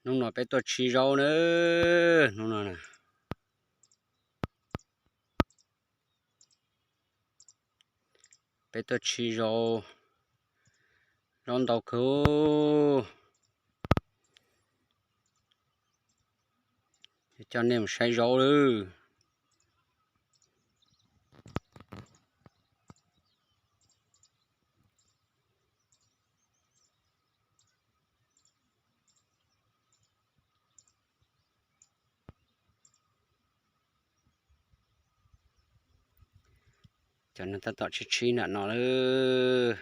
Hnub no peb tuaj tshib zaub na, hnub no na. Peb tuaj tshib zaub, zaub ntau kawg. Coj nej mus saib zaub lawm. Cov neeg tab tom tshib tshib nram no lawm,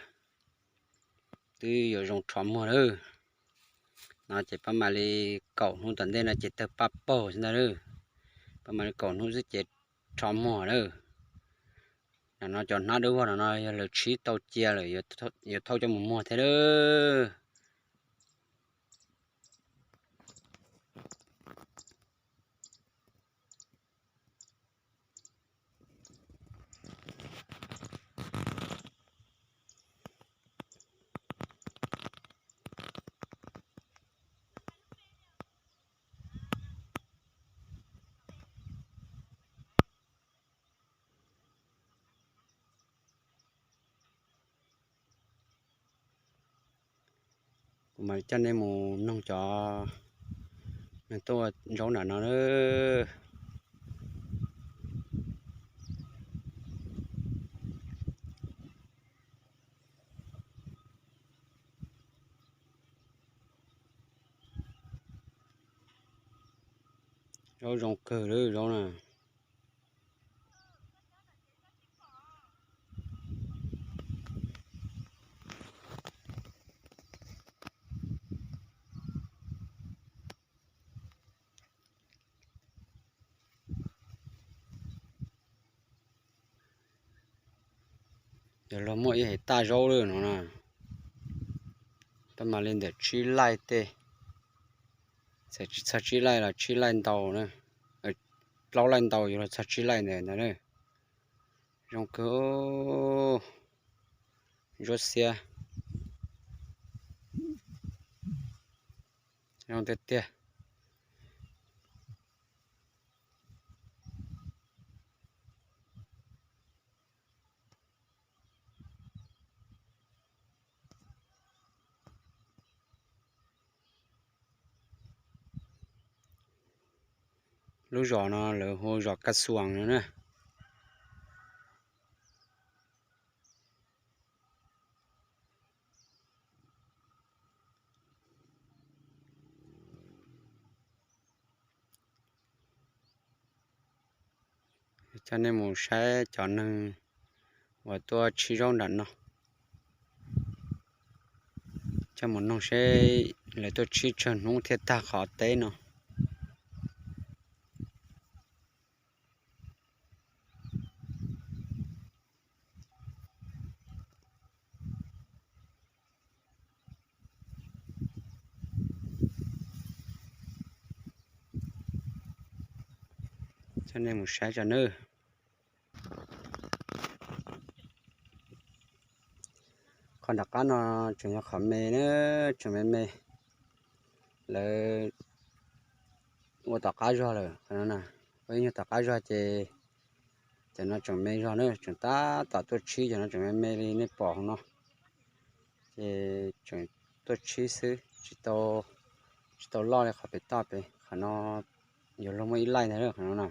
twb yuav zoo rho muag lawm. No ces pab mam li kaum hnub tom ntej no ces tawg paj paug xwb ntag lawm. Pab mam li kaum hnub xwb ces rho muag lawm. Nram no cov hnab dawb vog no no yog lawv tshib tau cia lawm, yuav thauj coj mus muag thiab lawm. Kuv mam li coj nej mus noog cov neeg tuaj ua zaub nram no na. Zaub zoo kawg li zaub na. Yuav luag muaj ib hais taj zaub lawm no na. Pab mam li ntawm tsib laij tej, txawm tsis txog tsib laij los tsib laij ntau na, plaub laij ntau yuav luag txog tsib laij ntawd ntag na. Zoo kawg, ntsuab xiab, zoo tiag tiag. Lub zos no lawv hu zos Kab Xuas no na. Coj nej mus saib cov neeg uas tuaj tshib zaub nram no. Coj mus noog seb lawv tuaj tshib tsawg hnub thiaj tag qhov teb no. Coj nej mus saib tso nawb. Qhov nram qab no tseem yog qhov me na, tseem me me. Lawv ua tom qab zog lawm qhov no na, ua ib nyuag tom qab zog ces cov no tseem me zog na, tseem tab tom tuaj tshib, cov no tseem me me li nej pom hauv no. Ces tseem tuaj tshib xwb, tsis tau, tsis tau loj li qhov pem toj pem, qhov no yuav luag muaj ib laij ntag qhov no na.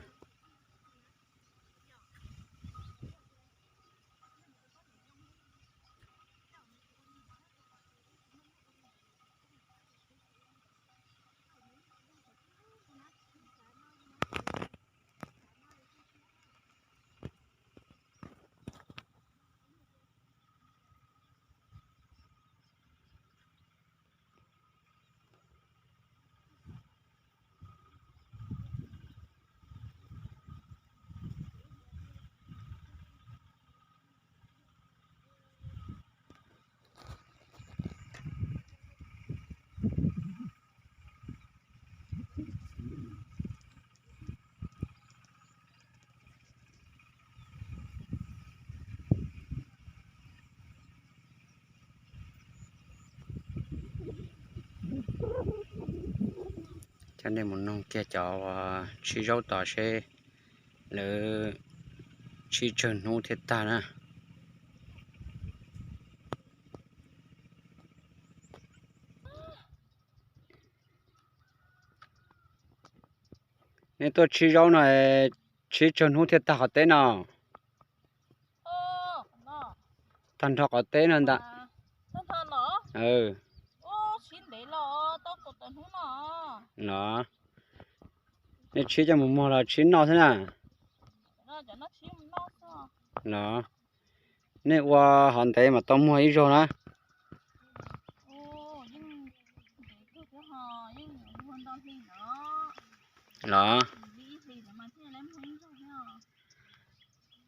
Coj nej mus noog kiag cov uas tshib zaub tod seb lawv tshib tsawg hnub thiaj tag na. Nej tuaj tshib zaub no, tshib tsawg hnub thiaj tag qhov teb no? Tag nrho qhov teb no ntag. Los, nej tshib coj mus muag los tshib noj xwb na? Los, nej ua hov ntev mas tau muag ib zaug na? Los,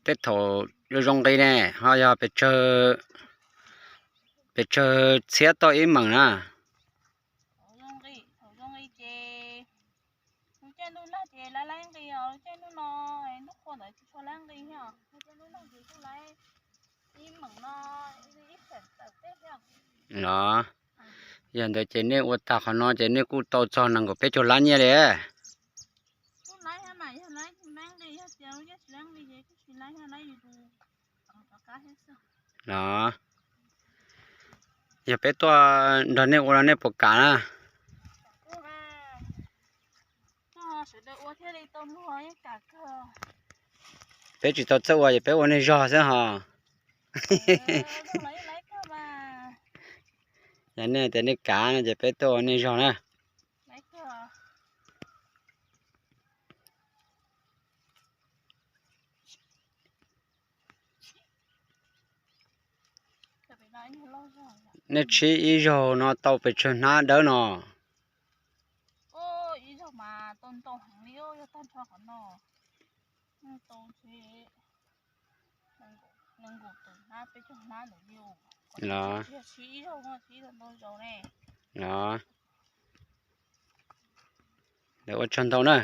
tej thaum zoo zoo nqi ne ho yog pes tsawg txhiab tau ib meem na? Los, yog ntawd ces nej ua tag qhov no ces nej kuj tau txog nees nkaum peb caug lab nyiaj li. Los, yog peb tuaj nrog nej ua no nej puas kam na? Peb tsis tau txawj ua ces peb ua nej zog xwb hos. Yog nej tias nej kam no ces peb tuaj ua nej zog na. Nej tshib ib zaug no tau pes tsawg hnab dawb no? Los, los, lawv ua tsaug ntau na.